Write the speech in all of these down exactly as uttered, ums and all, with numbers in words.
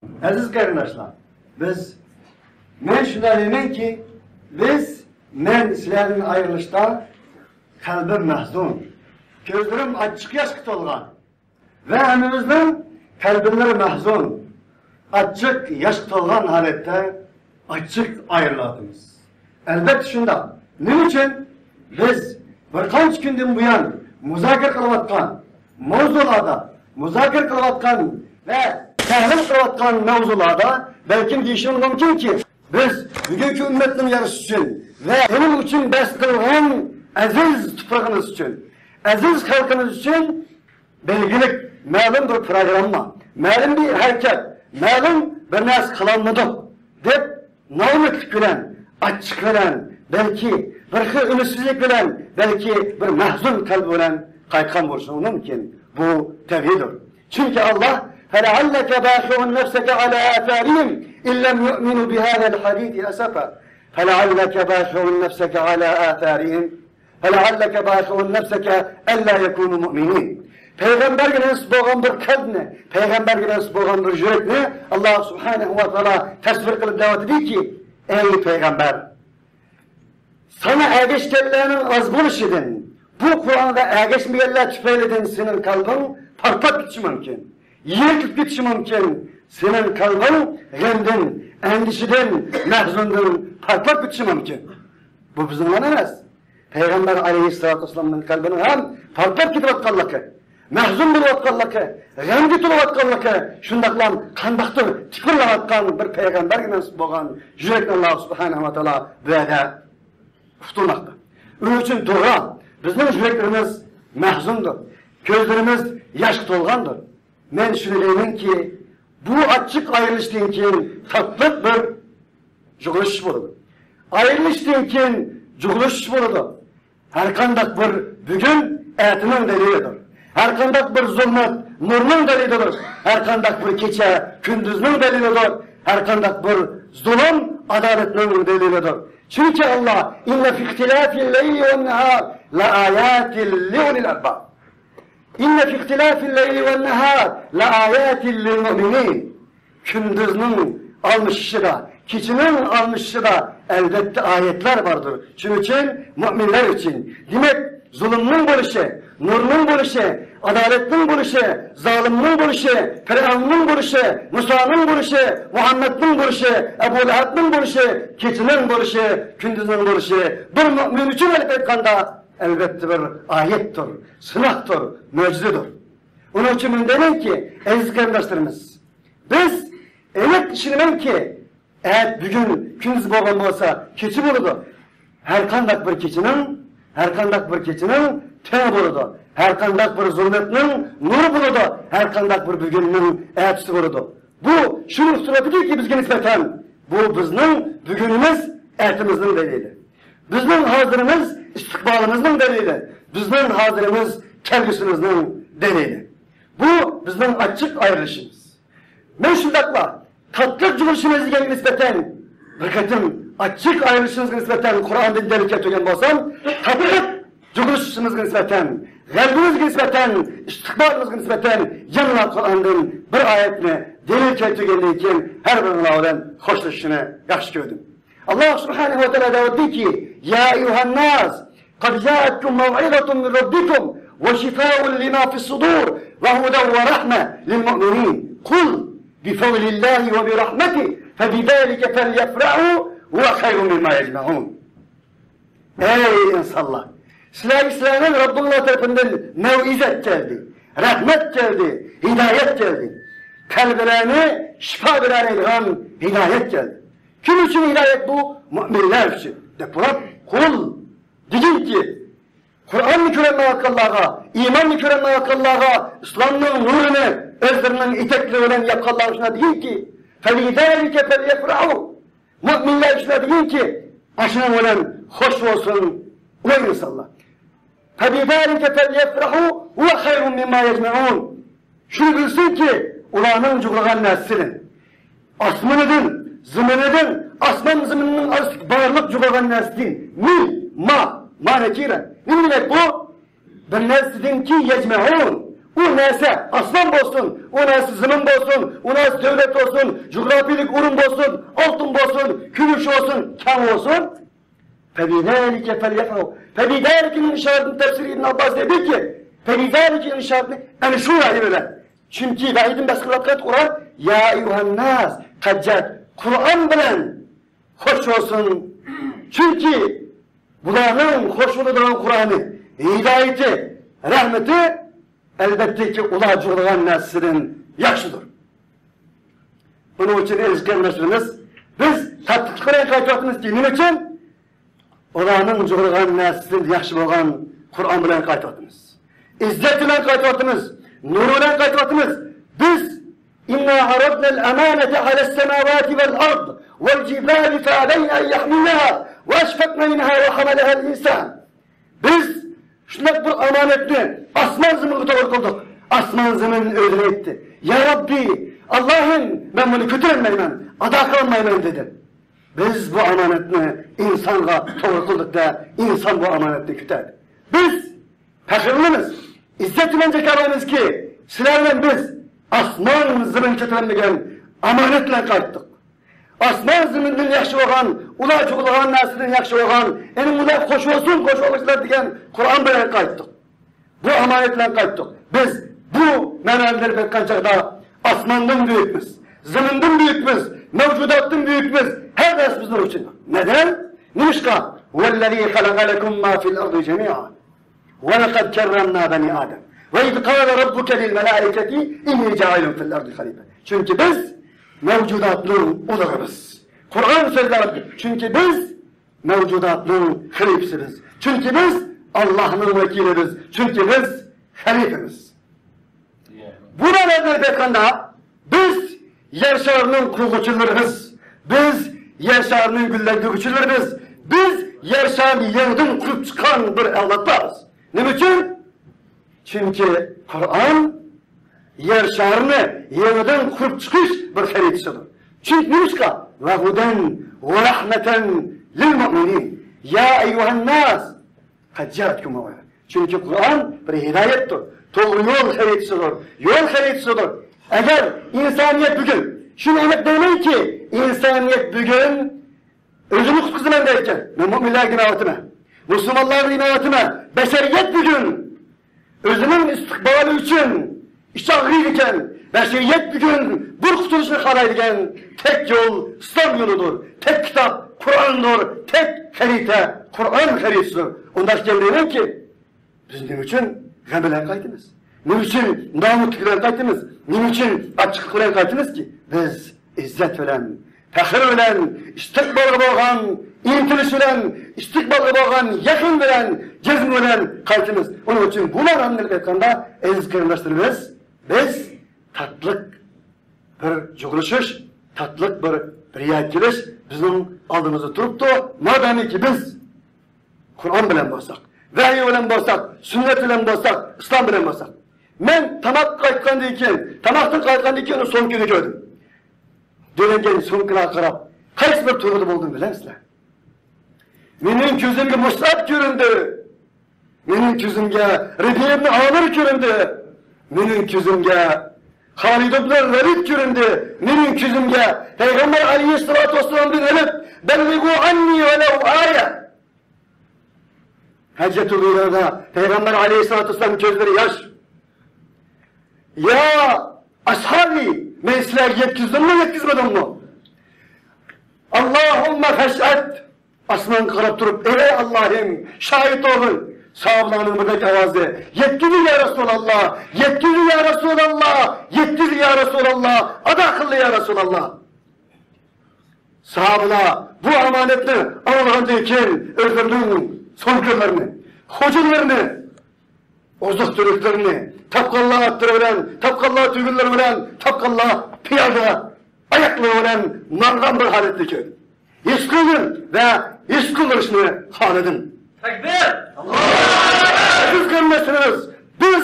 ئەزىز قېرىنداشلار، بىز، مەن شۇنداق دەيمەنكى، بىز، مەن سىلەردىن ئايرىلىشتا قەلبىم مەھزۇن، كۆزلىرىم ئاچچىق ياشقا تولغان ۋە ھەممىمىزنىڭ قەلبىلىرى مەھزۇن، ئاچچىق ياشقا تولغان ھالەتتە ئاچچىق ئايرىلىۋاتىمىز. ئەلۋەتتە شۇنداق. نېمە ئۈچۈن؟ بىز بىر قانچە كۈندىن بۇيان مۇزاكىرە قىلىۋاتقان ماۋزۇلاردا، مۇزاكىرە قىلىۋاتقان ۋە تەھلىل قىلىۋاتقان ماۋزۇلاردا بەلكىم دېيىشىمىز مۇمكىنكى، بىز بۈگۈنكى ئۈممەتنىڭ يارىشى ئۈچۈن ۋە ئۇنىڭ ئۈچۈن بەس قىلغان ئەزىز تۇپرىقىمىز ئۈچۈن، ئەزىز خەلقىمىز ئۈچۈن بەلگىلىك مەلۇم بىر پىروگرامما، مەلۇم بىر ھەرىكەت، مەلۇم بىر نەرسە قىلالمىدۇق دەپ نائۈمىدلىك بىلەن، ئاچچىق بىلەن، بەلكى بىر خىل ئۈمىدسىزلىك بىلەن، بەلكى بىر مەھزۇن قەلب بىلەن قايتقان بولۇشىڭىز مۇمكىن. بۇ تەبىئىيدۇر. چۈنكى ئاللاھ، فَلَعَلَّكَ بَاخِعٌ نَفْسَكَ عَلَىٰ آثَارِهِمْ إِن لَّمْ يُؤْمِنُوا بِهَٰذَا الْحَدِيثِ أَسَفًا. فَلَعَلَّكَ بَاخِعٌ نَفْسَكَ عَلَىٰ آثَارِهِمْ فَلَعَلَّكَ بَاخِعٌ نَفْسَكَ أَلَّا يَكُونُوا مُؤْمِنِينَ. پەيغەمبەرگە مەنسۇپ بولغان بىر قەلبنى، پەيغەمبەرگە مەنسۇپ بولغان بىر يۈرەكنى ئاللاھ سۇبھانەھۇ ۋە تائالا تەسۋىر قىلىپ دەۋاتىدۇكى، ئەي پەيغەمبەر، ساڭا ئەگەشكەنلەرنىڭ ئاز بولۇشىدىن، بۇ قۇرئانغا ئەگەشمىگەنلەر تۈپەيلىدىن سېنىڭ قەلبىڭ پارتلاپ كېتىشى مۇمكىن. يېرىلىپ كېتىشى مۇمكىن. سېنىڭ قەلبىڭ غەمدىن، ئەندىشىدىن، مەھزۇندىن پارتلاپ كېتىشى مۇمكىن. بۇ بىزنىڭلا ئەمەس. پەيغەمبەر ئەلەيھىسسالاتۇ ۋەسسالامنىڭ قەلبىنىڭ ھەم پارتلاپ كېتىۋاتقانلىقى، مەھزۇن بولۇۋاتقانلىقى، غەمگە تولۇۋاتقانلىقى، شۇنداقلا قانداقتۇر تىپىرلاۋاتقان بىر پەيغەمبەرگە مەنسۇپ بولغان يۈرەكنى ئاللاھ سۇبھانەھۇ ۋە تائالا بۇ يەردە ئۇقتۇرماقتا. ئۇنىڭ ئۈچۈن توغرا، بىزنىڭ يۈرەكلىرىمىز مەھزۇندۇر، كۆزلىرىمىز ياشقا تولغاندۇر. مەن شۇنى دەيمەنكى، بۇ ئاچچىق ئايرىلىشتىن كېيىن تاتلىق بىر جۇغلىشىش بولىدۇ. ئايرىلىشتىن كېيىن جۇغلىشىش بولىدۇ. ھەرقانداق بىر بۈگۈن ئەتىنىڭ دەلىلىدۇر. ھەرقانداق بىر زۇلمەت نۇرنىڭ دەلىلىدۇر. ھەرقانداق بىر كېچە كۈندۈزنىڭ دەلىلىدۇر. ھەرقانداق بىر زۇلۇم ئادالەتنىڭ دەلىلىدۇر. چۈنكى ئاللاھ، إِنَّ فِي اخْتِلَافِ اللَّيْلِ وَالنَّهَارِ لَآيَاتٍ لِأُولِي الْأَلْبَابِ. إِنَّ فِي اخْتِلَافِ اللَّيْلِ وَالنَّهَارِ لَآيَاتٍ لِلْمُؤْمِنِينَ. كۈندۈزنىڭ ئالمىشىشىدا، كېچىنىڭ ئالمىشىشىدا ئەلۋەتتە ئايەتلەر باردۇر. شۇنىڭ ئۈچۈن مۇئمىنلەر ئۈچۈن. دېمەك، زۇلۇمنىڭ بولۇشى، نۇرنىڭ بولۇشى، ئادالەتنىڭ بولۇشى، زالىمنىڭ بولۇشى، پىرئەۋننىڭ بولۇشى، مۇسانىڭ بولۇشى، مۇھەممەدنىڭ بولۇشى، ئەبۇ لەھەبنىڭ بولۇشى، كېچىنىڭ بولۇشى، كۈندۈزنىڭ بولۇشى بىر مۇئمىن ئۈچۈن ئېلىپ ئېيتقاندا، ئەلۋەتتە بىر ئايەتتۇر، سىناقتۇر، مۆجىزىدۇر. ئۇنىڭ ئۈچۈن مەن دەيمەنكى، ئەزىز قېرىنداشلىرىمىز، بىز ئېنىق ئىشىنىمەنكى، ئەتە بۈگۈن كۈندۈز بولغان بولسا، كېچە بولىدۇ. ھەرقانداق بىر كېچىنىڭ، ھەرقانداق بىر كېچىنىڭ تېڭى بولىدۇ. ھەرقانداق بىر زۇلمەتنىڭ نۇرى بولىدۇ. ھەرقانداق بىر بۈگۈننىڭ ئەتىسى بولىدۇ. بۇ شۇنى ئۇقتۇرۇۋاتىدۇكى بىزگە نىسبەتەن، بۇ بىزنىڭ بۈگۈنىمىز ئەتىمىزنىڭ دەلىلى. بىزنىڭ ھازىرىمىز ئىستىقبالىمىزنىڭ دەلىلى. بىزنىڭ ھازىرىمىز كەلگۈسىمىزنىڭ دەلىلى. بۇ بىزنىڭ ئاچچىق ئايرىلىشىمىز. مەن شۇنداقلا تاتلىق جۇغلىشىمىز دېگەنگە نىسبەتەن، بىر قېتىم ئاچچىق ئايرىلىشىمىزغا نىسبەتەن قۇرئاندىن دەلىل كەلتۈرگەن بولسام، تاتلىق جۇغلىشىشىمىزغا نىسبەتەن، غەلىبىمىزگە نىسبەتەن، ئىستىقبالىمىزغا نىسبەتەن يەنىلا قۇرئاندىن بىر ئايەتنى دەلىل كەلتۈرگەندىن كېيىن ھەر بىرىڭلار بىلەن خوشلىشىشنى ياخشى كۆردۈم. ئاللاھ سۇبھانەھۇ ۋە تائالا دەۋاتىدۇكى، يا أيها الناس قد جاءتكم موعظة من ربكم وشفاء لما في الصدور وهدى ورحمة للمؤمنين. قل بفضل الله وبرحمته فبذلك فليفرحوا هو خير مما يجمعون. ئەي ئىنسانلار! سىلەرگە سىلەرنىڭ رەببىڭلار تەرىپىدىن مەۋئىزەت كەلدى، رەھمەت كەلدى، ھىدايەت كەلدى. قەلبلەرنى شىپا بېرەلەيدىغان ھىدايەت كەلدى. كىم ئۈچۈن ھىدايەت بۇ؟ مۇئمىنلار ئۈچۈن، دەپ بولۇپ، قۇل دېگىنكى، قۇرئاننى كۆرەلمەيۋاتقانلارغا، ئىماننى كۆرەلمەيۋاتقانلارغا، ئىسلامنىڭ نۇرىنى ئۆزلىرىنىڭ ئېتەكلىرى بىلەن ياپقانلارغا شۇنداق دېگىنكى، فَبِذَلِكَ فَلْيَفْرَحُوا. مۇئمىنلار شۇنداق دېگىنكى، ئاشۇنىڭ بىلەن خوش بولسۇن ئۇ ئىنسانلار. فَبِذَلِكَ فَلْيَفْرَحُوا هُوَ خَيْرٌ مِّمَّا يَجْمَعُونَ. شۇنى بىلسۇنكى، ئۇلارنىڭ جۇغلىغان نەرسىسىدىن، ئاسمىنىدىن، زېمىنىدىن، ئاسمان زېمىننىڭ ئارىسىدىكى بارلىق جۇغلىغان نەرسىدىن، مىن، ما، ما نەكىرە. نېمە دېمەك بۇ؟ بىر نەرسىدىنكى يەجمەئۇن، ئۇ نەرسە ئاسمان بولسۇن، ئۇ نەرسە زېمىن بولسۇن، ئۇ نەرسە دۆلەت بولسۇن، جۇغراپىيىلىك ئورۇن بولسۇن، ئالتۇن بولسۇن، كۈمۈش بولسۇن، كەڭ بولسۇن. فَبِذَٰلِكَ فَلْيَفْرَحُوا. فَبِذَٰلِكَنىڭ ئىشارىتىنى تەپسىرى ئىبن ئابباس دەيدۇكى، فَبِذَٰلِكەنىڭ ئىشارىتىنى ئەنە شۇ ۋەھىي بىلەن. چۈنكى ۋەھىدىن بەھس قىلىۋاتقان قۇرئان، يا ئەييۇھەنناس، قەد جائەت، قۇرئان بىلەن خوش بولسۇن. چۈنكى بۇلارنىڭ خوش بولىدىغان قۇرئانى، ھىدايىتى، رەھمىتى، ئەلۋەتتىكى، ئۇلار جۇغلىغان نەرسىدىن ياخشىدۇر. بۇنىڭ ئۈچۈن ئەزىز قېرىنداشلىرىمىز، بىز تاتلىقلىق بىلەن قايتىۋاتىمىزكى، نېمە ئۈچۈن؟ ئۇلارنىڭ جۇغلىغان نەرسىدىن ياخشى بولغان قۇرئان بىلەن قايتىۋاتىمىز. ئىززەت بىلەن قايتىۋاتىمىز. نۇر بىلەن قايتىۋاتىمىز. بىز، إِنَّا عَرَضْنَا الْأَمَانَةَ عَلَى السَّمَاوَاتِ وَالْأَرْضِ وَالْجِبَالِ فَأَبَيْنَ أَنْ يَحْمِلْنَهَا وَأَشْفَقْنَ مِنْهَا وَحَمَلَهَا الْإِنْسَانُ. بىز شۇنداق بىر ئامانەتنى ئاسمان زېمىنغا توغرا قىلدۇق. ئاسمان زېمىن ئۆزىنى ئېيتتى. يا رەببى، ئاللاھىم، مەن بۇنى كۆتۈرەلمەيمەن، ئادا قىلالمايمەن دېدى. بىز بۇ ئامانەتنى ئىنسانغا توغرا قىلدۇق-دە، ئىنسان بۇ ئامانەتنى كۆتەردى. بىز پەخىرلىنىمىز، ئىززەت بىلەن جاكارلايمىزكى، سىلەر بىلەن بىز ئاسمان زېمىن كۆتۈرەلمىگەن ئامانەت بىلەن قايتتۇق. ئاسمان زېمىندىن ياخشى بولغان، ئۇلار جۇغلىغان نەرسىدىن ياخشى بولغان، ئەنە ئۇلار خوش بولسۇن، خوش بولغۇچىلار دېگەن قۇرئان بىلەن قايتتۇق. بۇ ئامانەت بىلەن قايتتۇق. بىز بۇ مەنانى بېرىپ ئېيتقان چاغدا ئاسماندىن بۈيۈكمىز، زېمىندىن بۈيۈكمىز، مەۋجۇداتتىن بۈيۈكمىز. ھەر نەرسە بىزنىڭ ئۈچۈن. نەدەن؟ نېمىشقا؟ هُوَ الَّذِي خَلَقَ لَكُم مَّا فِي الْأَرْضِ جَمِيعًا وَلَقَدْ كَرَّمْنَا بَنِي آدَمَ وَإِذْ قَالَ رَبُّكَ لِلْمَلَائِكَةِ إِنِّي جَاعِلٌ فِي الْأَرْضِ خَلِيفَةً. چۈنكى بىز مەۋجۇداتنىڭ ئۇلۇغىمىز. قۇرئان سۆزلەپ، چۈنكى بىز مەۋجۇداتنىڭ خەلىپىسىمىز. چۈنكى بىز ئاللاھنىڭ ۋەكىلىمىز. چۈنكى بىز خەلىپىمىز. بۇ مەنىدە ئېيتقاندا، بىز يەر شارىنىڭ قۇرغۇچىلىرىمىز، بىز يەر شارىنىڭ گۈللەندۈرگۈچىلىرىمىز، بىز يەر شارىنى يېڭىدىن قۇرۇپ چىققان بىر ئەۋلادلارمىز. نېمە ئۈچۈن؟ چۈنكى قۇرئان يەر شارىنى يېڭىدىن قۇرۇپ چىقىش بىر خەرىتىسىدۇر. چۈنكى نېمىشقا؟ وَهُدًى وَرَحْمَةً لِلْمُؤْمِنِينَ. يا أَيُّهَا النَّاسُ قَدْ جَاءَتْكُمُ مَوْعِظَةٌ. چۈنكى قۇرئان بىر ھىدايەتتۇر، توغرا يول خەرىتىسىدۇر، يول خەرىتىسىدۇر. ئەگەر ئىنسانىيەت بۈگۈن، شۇنى ئېنىق دەيمەنكى، ئىنسانىيەت بۈگۈن ئۆزىنى قۇتقۇزىمەن دەيدىكەن. مەن مۆمىنلەرگە دەۋاتىمەن. مۇسۇلمانلارغا دەۋاتىمەن. بەشەرىيەت بۈگۈن ئۆزىنىڭ ئىستىقبالى ئۈچۈن ئىچ ئاغرىيدىكەن. بەشەرىيەت بۈگۈن بىر قۇتۇلۇشنى خالايدىكەن. تەك يول ئىسلام يولىدۇر. تەك كىتاب قۇرئاندۇر. تەك خەرىتە قۇرئان خەرىتىسىدۇر. ئۇنداق ئىكەن دەيمەنكى، بىز نېمە ئۈچۈن غەم بىلەن قايتىمىز؟ نېمە ئۈچۈن نامۇسلۇق بىلەن قايتىمىز؟ نېمە ئۈچۈن ئاچچىقلىق بىلەن قايتىمىزكى؟ بىز ئىززەت بىلەن، پەخىر بىلەن، ئىستىقبالغا بولغان ئىنتىلىش بىلەن، ئىستىقبالغا بولغان يېقىن بىلەن، جەزم بىلەن قايتىمىز. ئۇنىڭ ئۈچۈن بۇ مەنىنى ئېيتقاندا، ئەزىز قېرىنداشلىرىمىز، بىز تاتلىق بىر جۇغلىشىش، تاتلىق بىر، بىر يەرگە كېلىش بىزنىڭ ئالدىمىزدا تۇرۇپتۇ. مادامىكى بىز قۇرئان بىلەن بولساق، ۋەھىي بىلەن بولساق، سۈننەت بىلەن بولساق، ئىسلام بىلەن بولساق. مەن تاماققا قايتقاندىن كېيىن، تاماقتىن قايتقاندىن كېيىن ئۇ سومكىنى كۆردۈم. دېلىنگەن سومكىلارغا قاراپ، قايسى بىر تۇيغۇدا بولدۇم بىلەمسىلەر؟ مېنىڭ كۆزۈمگە مۇسئەب كۆرۈندى. مېنىڭ كۆزۈمگە رەبىئە ئىبنى ئامىر كۆرۈندى. مېنىڭ كۆزۈمگە خالىد ئىبنى ۋەلىد كۆرۈندى. مېنىڭ كۆزۈمگە پەيغەمبەر ئەلەيھىسسالاتۇ ۋەسسالامدىن ئېلىپ، بەللىغۇ ئەننى ۋەلەۋ ئايە. ھەججەتۇل ۋىدادا پەيغەمبەر ئەلەيھىسسالاتۇ ۋەسسالام كۆزلىرى ياش. يا ئەسھابى، مەن سىلەرگە يەتكۈزدۈممۇ، يەتكۈزمىدىممۇ؟ ئاللاھۇممە فەشھەد. ئاسمانغا قاراپ تۇرۇپ، ئەي ئاللاھىم، شاھىت بولغىن. ساھابىلارنىڭ بىردەك ئاۋازى، يەتكۈزۈڭ يا رەسۇلاللا، يەتكۈزۈڭ يا رەسۇلاللا، يەتكۈزۈڭ يا رەسۇلاللا، ئادا قىلدى يا رەسۇلاللا. ساھابىلار بۇ ئامانەتنى ئاڭلىغاندىن كېيىن ئۆزلىرىنىڭ سومكىلىرىنى، خوجىلىرىنى، ئوزۇق-تۈلۈكلىرىنى، تاپقانلار ئاتلىرى بىلەن، تاپقانلار تۈگۈنلىرى بىلەن، تاپقانلار پىيادە ئاياقلىرى بىلەن ماڭغان بىر ھالەتنى كۆردۈم. ھېس قىلدىم ۋە ھېس قىلدۇرۇشنى خالىدىم. تەكبىر! ئەزىز قېرىنداشلىرىمىز، بىز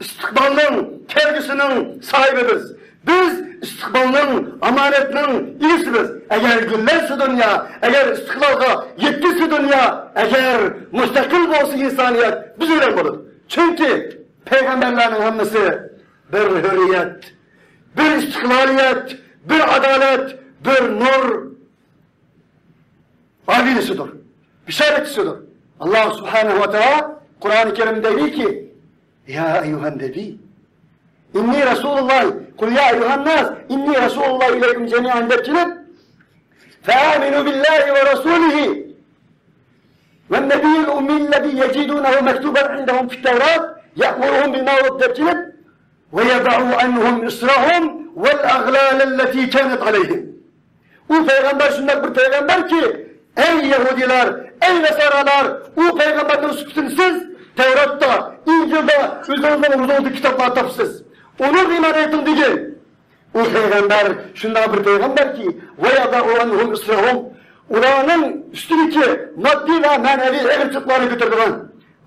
ئىستىقبالنىڭ، كەلگۈسىنىڭ ساھىبىمىز. بىز ئىستىقبالنىڭ، ئامانەتنىڭ ئىگىسىمىز. ئەگەر گۈللەنسە دۇنيا، ئەگەر ئىستىقلالغا يەتكۈزسە دۇنيا، ئەگەر مۇستەقىل بولسا ئىنسانىيەت، بىز بىلەن بولىدۇ. چۈنكى پەيغەمبەرلەرنىڭ ھەممىسى بىر ھۆرىيەت، بىر ئىستىقلالىيەت، بىر ئادالەت، بىر نۇر ئاۋىنىسىدۇر، بىشارەتچىسىدۇر. ئاللا سۇبھانەھۇ ۋە تائالا قۇرئانى كەرىمدە دەيدىكى، يا ئەييۇھەن نەبىي، ئىننى رەسۇلۇللاھ، قۇل يا ئەييۇھەن ناس، ئىننى رەسۇلۇللاھ ئىلەيكۇم جەمىئەن دەپ كېلىپ، فەئامىنۇ بىللاھى ۋە رەسۇلىھى ۋەن نەبىييىل ئۇممىييىللەزى يەجىدۇنەھۇ مەكتۇبەن ئىندەھۇم فىت تەۋرات يەئمۇرۇھۇم بىل مەئرۇف دەپ كېلىپ، ۋە يەدەئۇ ئەنھۇم ئىسرەھۇم ۋەل ئەغلالەللەتى كانەت ئەلەيھىم. ئۇ پەيغەمبەر شۇنداق بىر پەيغەمبەركى، ئەي يەھۇدىيلار، ئەي ناسارالار، ئۇ پەيغەمبەرنىڭ سۈپىتىنى سىز تەۋراتتا، ئىنجىلدا، ئۆزىڭىزنىڭ ھۇزۇرىڭىزدا كىتابلار تاپىسىز. ئۇنىڭغا ئىمان ئېيتىڭ دېگەن. ئۇ پەيغەمبەر شۇنداق بىر پەيغەمبەركى، ۋە يەدەئۇ ئەنھۇم ئىسرەھۇم، ئۇلارنىڭ ئۈستىدىكى ماددىي ۋە مەنىۋى ئېغىرچىلىقلارنى كۆتۈرىدىغان،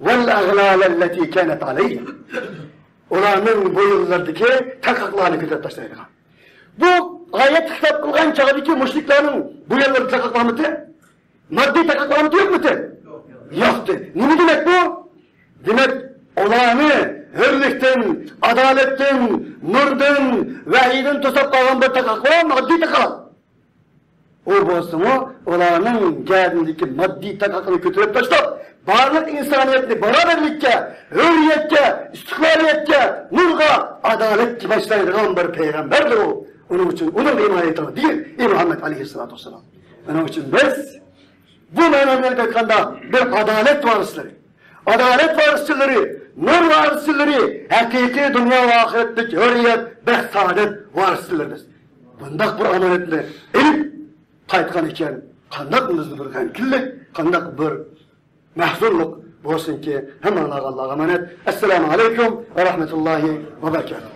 ۋەل ئەغلالەللەتى كانەت ئەلەيھىم، ئۇلارنىڭ بويۇنلىرىدىكى تاقاقلارنى كۆتۈرۈپ تاشلايدىغان. بۇ ئايەتتە خىتاب قىلغان چاغدىكى مۇشرىكلارنىڭ بويۇنلىرىدا تاقاقلارمىدى؟ ماددىي تاقاقلارمىدى، يوقمىدى؟ يوقتى. نېمە دېمەك بۇ؟ دېمەك، ئۇلارنى ھۆرلۈكتىن، ئادالەتتىن، نۇردىن، ۋەھىيدىن توساپ قالغان بىر تاقاقلار، ماددىي تاقاق. ئۇ بولسىمۇ ئۇلارنىڭ گەدىنىدىكى ماددىي تاقاقنى كۆتۈرۈپ تاشلاپ، بارلىق ئىنسانىيەتنى باراۋەرلىككە، ھۆرىيەتكە، ئىستىقلالىيەتكە، نۇرغا، ئادالەتكە باشلايدىغان بىر پەيغەمبەردۇر ئۇ. ئۇنىڭ ئۈچۈن ئۇنىڭغا ئىمان ئېيتىڭ دېگەن، ئەي مۇھەممەد ئەلەيھىسسالاتۇ ۋەسسالام. ئۇنىڭ ئۈچۈن بىز بۇ مەنىنى ئېلىپ ئېيتقاندا، بىر ئادالەت ۋارىسلىرى، ئادالەت ۋارىسچىلىرى، نۇر ۋارىسچىلىرى، ھەقىقىي دۇنيا ۋە ئاخىرەتلىك ھۆرىيەت، بەخت-سائادەت ۋارىسچىلىرى بىز. بۇنداق بىر ئامانەتنى ئېلىپ قايتقان ئىكەن، قانداق بىزدە بىر غەمكىنلىك، قانداق بىر مەھزۇنلۇق بولسۇنكى، ھەممىڭلارغا ئاللاغا ئامانەت. ئەسسالامۇ ئەلەيكۇم ۋە رەھمەتۇللاھى ۋە بەرىكاتۇھ.